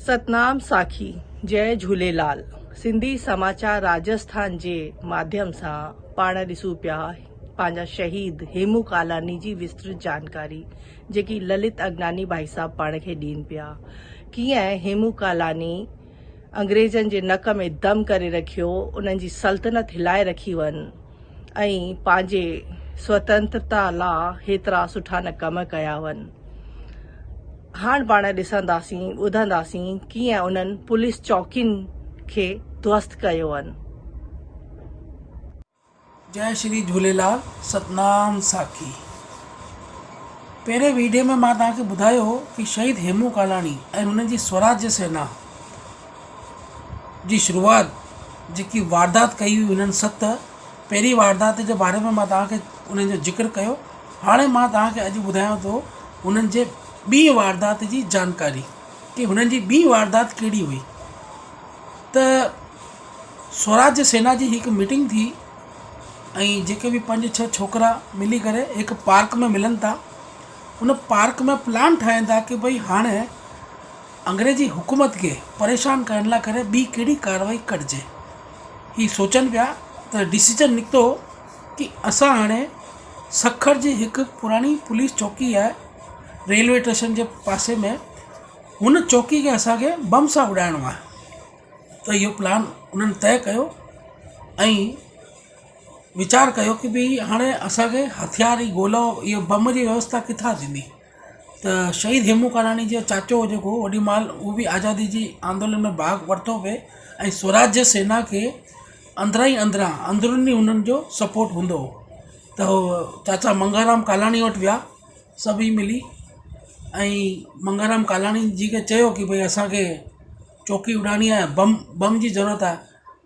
ستنام ساکي جئي جهوليلال سنڌي سماچار راجسٿان جي ماڌيم سان پاڻ ڏسون پيا پنهنجا شهيد هيمو ڪالاڻي جي وسترت جانڪاري جيڪي للت اگناني ڀائي صاحب پاڻ کي ڏين پيا ڪيئن هيمو ڪالاڻي انگريزن جي نڪ ۾ دم ڪري رکيو انهن جي سلطنت هلائي رکي ون ۽ پنهنجي سوتنترتا لا هيترا سٺا نه ڪم ڪيا هئن. هاڻ پاڻ ڏسنداسين ٻڌنداسين ڪيئن انهن پوليس چوڪين کي ڌوست ڪيو هئن. جئي شري جهوليلال ستنام ساکي پهرين ويڊيو ۾ مان توهان کي ٻڌايو هو ڪي شهيد هيمون ڪالاڻي ۽ هن جي سوراجيه سينا جي شروعات جيڪي واردات ڪئي هئي انهن ست پهرين واردات جي باري ۾ مان توهان کي انهن جو ذڪر ڪيو هاڻي مان توهان کي اڄ ٻڌايان ٿو انهن جي ٻي واردات جي جانڪاري ڪي هنن جي ٻي واردات ڪهڙي هئي ته سوراج سينا جي هڪ ميٽنگ ٿي ۽ جيڪي به پنج ڇهه ڇوڪرا ملي ڪري هڪ پارڪ ۾ ملن ٿا ان پارڪ ۾ پلان ٺاهين ٿا ڪي ڀئي هاڻي انگريزي حڪومت کي پريشان ڪرڻ لاء ڪري ٻي ڪهڙي ڪارروائي ڪڍجي. هي سوچن پيا ته ڊسيزن نڪتو ڪي اسان هاڻي سکر جي هڪ پراڻي پوليس چوڪي آهي ريلوي اسٽيشن جي پاسي ۾ هن چوڪي کي اسان کي بم سان اڏائڻو آهي ته اهو پلان انهن طئي ڪيو ۽ ويچار ڪيو ڪي ڀئي هاڻي اسان کي هٿيار ۽ گولا اهو بم جي ويوسٿا ڪٿان ٿيندي. ته شهيد هيمون ڪالاڻي جو چاچو هو جيڪو اوڏي مهل اهو به آزادي جي آندولن ۾ ڀاڳ ورتو پئي ۽ سوراجيه سينا کي اندران ئي اندران اندروني انهن جو سپورٽ هوندو هو ته هو چاچا منگهارام ڪالاڻي وٽ ويا سڀئي ملي ۽ منگهارام ڪالاڻي جي کي چيو ڪه ڀئي اسان کي چوڪي اڏائڻي آهي بم بم جي ضرورت آهي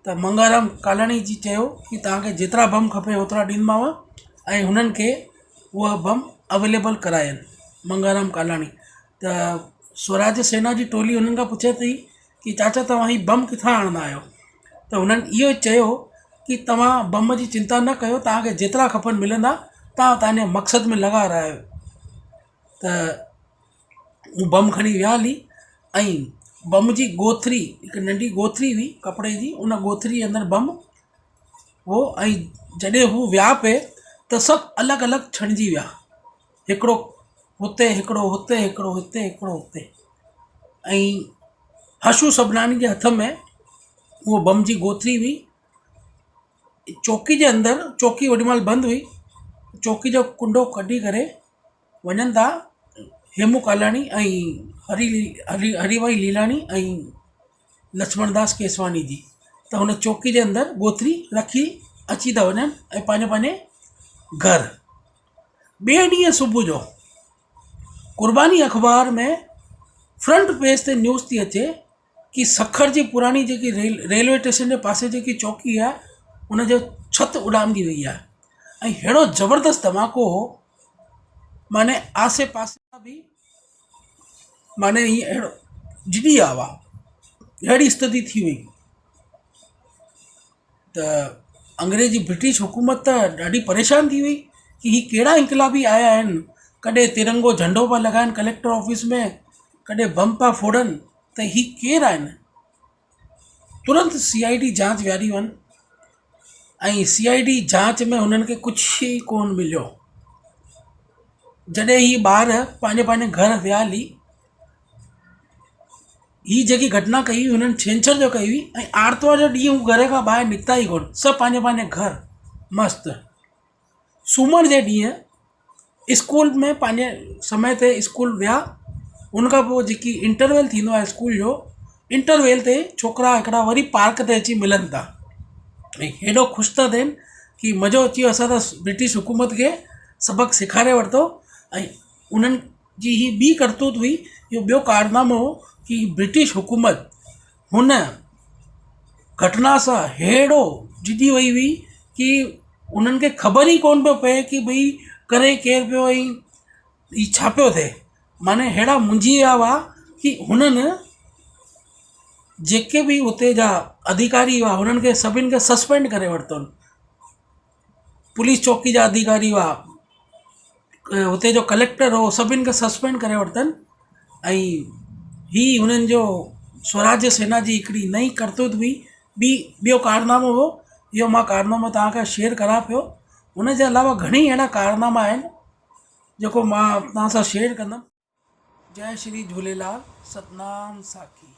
ته منگهارام ڪالاڻي جي چيو ڪه توهان کي جيترا بم کپي اوترا ڏيندومانو ۽ هنن کي اها بم اويليبل ڪراين منگهارام ڪالاڻي ته سوراج سينا جي ٽولي هنن کان پڇي ٿي ڪه چاچا توهان هي بم ڪٿان آڻندا آهيو ته هنن اهو چيو ڪه توهان بم جي چنتا نه ڪيو توهان کي جيترا کپن ملندا توهان پنهنجي مقصد ۾ لڳا رهيو ته هو بم کڻي ويا هلي ۽ بم جي ڳوٿري هڪ ننڍي ڳوٿري هئي ڪپڙي جي ان ڳوٿري جي اندر بم هو ۽ جڏهن هو ويا پئي ته سڀ الڳ الڳ ڇڻجي ويا هڪڙو هتي هڪڙو هتي هڪڙو هتي هڪڙو هتي ۽ حشو سبناڻي جي هٿ ۾ اهو بم جي ڳوٿري هئي چوڪي جي اندر چوڪي اوڏي مهل بند هئي چوڪي جو ڪنڊو ڪڍي ڪري وڃن ٿا هيمون ڪالاڻي ۽ هري هري هري ڀائي ليلاڻي ۽ لڇمڻ داس ڪيسواڻي جي ته هن چوڪي جي اندر ڳوٿري رکي اچي ٿا وڃن ۽ پنهنجي پنهنجي گهر ٻئي ڏينهن صبح جو قرباني اخبار ۾ فرنٽ پيج تي نيوز ٿي اچي ڪي سکر جي پراڻي جيڪي ريل ريلوي اسٽيشن جي پاسي جيڪي چوڪي آهي ان جو ڇت اڏامجي وئي آهي ۽ اهڙو زبردست ڌماڪو هو معني آسي پاسي کان به معني ائين اهڙو ڊڄي ويا هئا اهڙي اسٿتي ٿي وئي ته انگريزي برٽش حڪومت ته ڏاڍي پريشان ٿي وئي ڪه هي ڪهڙا انقلابي آيا آهن ڪڏهن ترنگو جهنڊو پيا لڳائن ڪليڪٽر آفيس ۾ ڪڏهن بم پيا ڦوڙن ته هي ڪير آهن ترنت سي I D جانچ ويهاري وين ۽ سي I D جانچ ۾ هنن کي ڪجهه ئي ڪونه مليو جڏهن هي ٻار پنهنجي پنهنجي گهر ويا هلي هي جيڪي گهٽنا ڪئي هئي هنن ڇنڇر جو ڪئي هئي ۽ آرتوار جو ڏينهن هو گهر کان ٻاهر نڪتا ئي ڪونه سڀ پنهنجي پنهنجي گهر مست سومر جي ڏينهن اسڪول ۾ پنهنجي سمي تي اسڪول ويا ان کان پوءِ جيڪي انٽرويل ٿيندو آهي اسڪول جو انٽرويل تي ڇوڪرا هڪڙا وري پارڪ تي اچي ملن ٿا ۽ هيڏو خوش ٿا ٿين ڪه مزو اچي ويو اسان ته برٽش حڪومت کي سبق سيکاري ورتو ۽ انهن جي هي ٻي ڪرتوت هئي اهو ٻيو ڪارنامو هو ڪه برٽش حڪومت هن گهٽنا سان اهڙو ڊڄي وئي هئي ڪه انهن کي خبر ئي ڪونه پيو پئي ڪه ڀئي ڪري ڪير پيو ۽ هي ڇا پيو ٿئي معني اهڙا منجهي ويا هئا ڪه هنن جيڪي به هتي جا اڌڪاري هئا هنن کي سڀني کي سسپينڊ ڪري ورتو پوليس چوڪي جا اڌڪاري هئا هتي جو ڪليڪٽر هو سڀني کي سسپينڊ ڪري ورتن ۽ هي هنن جو سوراجيه سينا جي هڪڙي نئين ڪرتوت هئي ٻي ٻيو ڪارنامو هو اهو مان ڪارنامو توهان کي شيئر ڪران پيو ان جي علاوه گهڻي ئي اهڙا ڪارناما آهن جيڪو مان توهان سان شيئر ڪندم جئي شري جهوليلال ستنام ساکي.